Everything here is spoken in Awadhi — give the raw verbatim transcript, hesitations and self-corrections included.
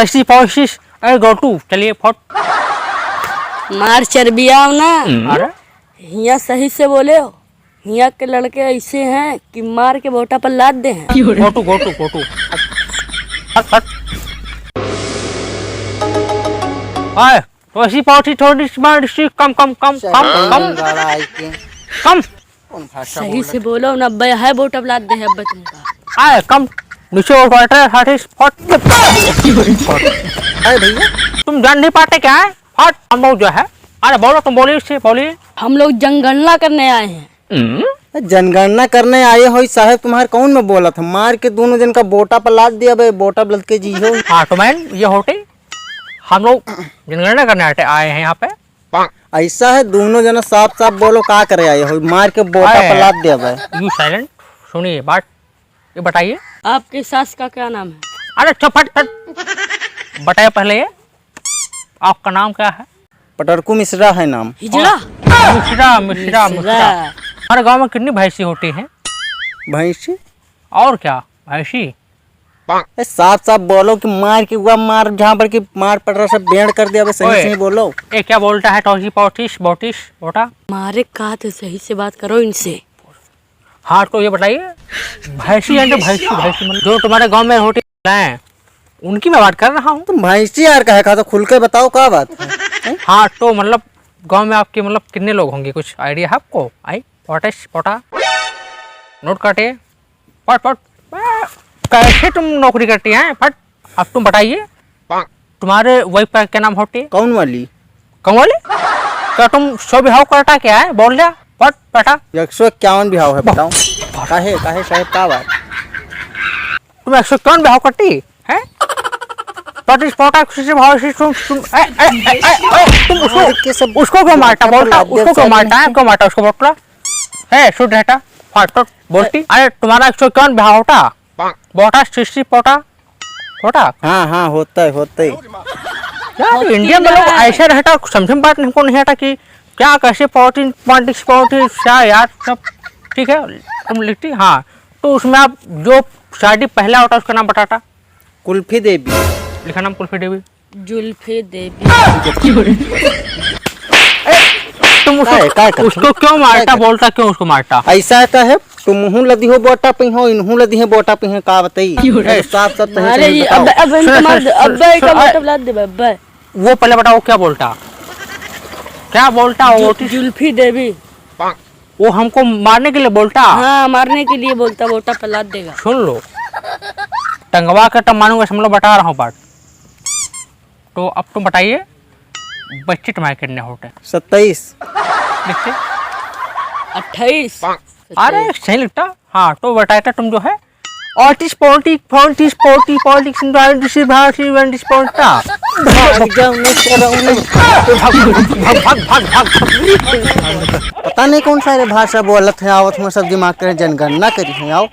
ऐसी पौसिस, अरे गोटू, चलिए फट। मार चरबियाव ना। अरे? हियाँ सही से बोले हो। हियाँ के लड़के ऐसे हैं कि मार के बोटा पर लाद दे हैं। गोटू, गोटू, गोटू। फट, फट। आए, तो ऐसी पौसी थोड़ी सी मार सी, कम, कम, कम, कम, कम। गाड़ा आई के। कम। कौन भाषा सही बोल से बोलो ना, अब्बे है बोटा पर लाद दे हैं अब्बे तुमका। आए, कम। नीचे वो बैठे, हाथी फट। अरे भैया। तुम जान नहीं पाते क्या है? फट, हम लोग जो है। अरे बोलो, तुम बोलिए, इससे बोलिए। हम लोग जनगणना करने आए हैं। जनगणना करने आए हो साहब, तुम्हारे कौन में बोलत है? मार के दोनों जन का बोटा पर लाद दिया बे, बोटा पर लद के जी हो। हाँ, तो मैं ये होते, हम लोग जनगणना करने आते, आए हैं यहाँ पे। ऐसा है, दोनों जना साफ साफ बोलो, का करे आए हो? मार के बोटा अरे, पर लाद दिया बे। You silent, सुनिए बात, ये बताइए। आपके सास का क्या नाम है? अरे चुप, फट, फट। बताइए पहले ये, आपका नाम क्या है? पटरकू मिश्रा है नाम। हिजड़ा? मिश्रा, मिश्रा, मिश्रा। मिश्रा। हमारे गांव में कितनी भैंसी होती हैं? भैंसी? और क्या? भैंसी? ए, साफ साफ बोलो कि मार के हुआ, मार जहाँ पर कि मार पड़ रहा, सब बेंड कर दिया, बस सही ओए, सही बोलो। ये क्या बोलता है, टॉसी पॉटिस, बॉटिस, बोटा? मारे का तो सही से बात करो इनसे। हाँ, तो ये बताइए, भैंसी है तो भैंसी, भैंसी मतलब जो तुम्हारे गांव में होती हैं, उनकी मैं बात कर रहा हूँ। तुम भैंसी यार कहे खा, तो खुल के बताओ का बात है? हैं? हाँ, तो मतलब गांव में आपके मतलब कितने लोग होंगे, कुछ idea है आपको? आई, पॉटिस, पोटा, नोट काटे, पट, पट। कैसे तुम नौकरी करती हैं? फट। अब तुम बताइए, तुम्हारे wife का क्या नाम होती है? कौन वाली? कौन वाली? क्या तुम सौ बिहाव करता क्या है? बोल दिया, फट, बेटा। एक सौ इक्यावन बिहाव है, बताओ। काहे, काहे साहब, का बात? तुम एक सौ इक्यावन बिहाव करती हैं? पच्चीस पोटा खुशी भाव से तुम, तुम, ए, ए, ए, ए, ए, तुम उसको, अरे, के सब उसको क्यों मारता, बोलता, उसको क्यों मारता है, क्यों मारता उसको, बोलता? है, सुन रहता, फाटो बोलती। अरे, तुम्हारा एक सौ इक्यावन बिहाव होता? बोटा, सिक्सटी पोटा, होता? हाँ, हाँ, होता है, होता है। यार, होती इंडिया में लोग ना। ऐसे रहता, समझ में बात नहीं, को नहीं आता कि क्या, कैसे पॉलिटिक्स, पॉलिटिक्स, पॉलिटिक्स, क्या यार, सब ठीक है, तुम लिखती, हाँ, तो उसमें आप जो शादी पहला होता, उसका नाम बताता। कुल्फी देवी। लिखा नाम कुल्फी देवी। जुल्फी देवी। तुम उसको, काय, काय करता? उसको क्यों मारता? काय करता? बोलता क्यों उसको मारता? ऐसा का है, तुम हूँ लदी हो बोटा पे हो, इनहू लदी है बोटा पे है, का बताई? क्यों रे? ए, साफ साफ तहे अरे से ये बताओ। अब, अब इनको सुन, मार सुन, दे, सुन, अब इनका सुन, बोटा लाद दे, अब। वो पहले बताओ क्या बोलता? क्या बोलता वो? जु-, जुल्फी देवी। वो हमको मारने के लिए बोलता? हाँ, मारने के लिए बोलता, बोटा पे लाद देगा। सुन लो, टंगवा के तब मानूंगा, समझ लो, बता रहा हूँ बात। तो अब तुम बताइए, बच्चे तुम्हारे कितने होते? सत्ताईस। लिखते? अट्ठाईस। अरे, सही लिखता। हाँ, तो बताया था तुम जो है, ऑटिस पॉलिटिक, फॉन्टिस पॉलिटिक, पॉलिटिक्स, इंडिसी, भारती, वेंटिस पॉलिटा। भाग जाओ, नहीं कर रहा हूँ। भाग, भाग, भाग, भाग, भाग। पता नहीं कौन सारे भाषा बोलत है, आवत में सब दिमाग करे, जनगणना करी है, आओ।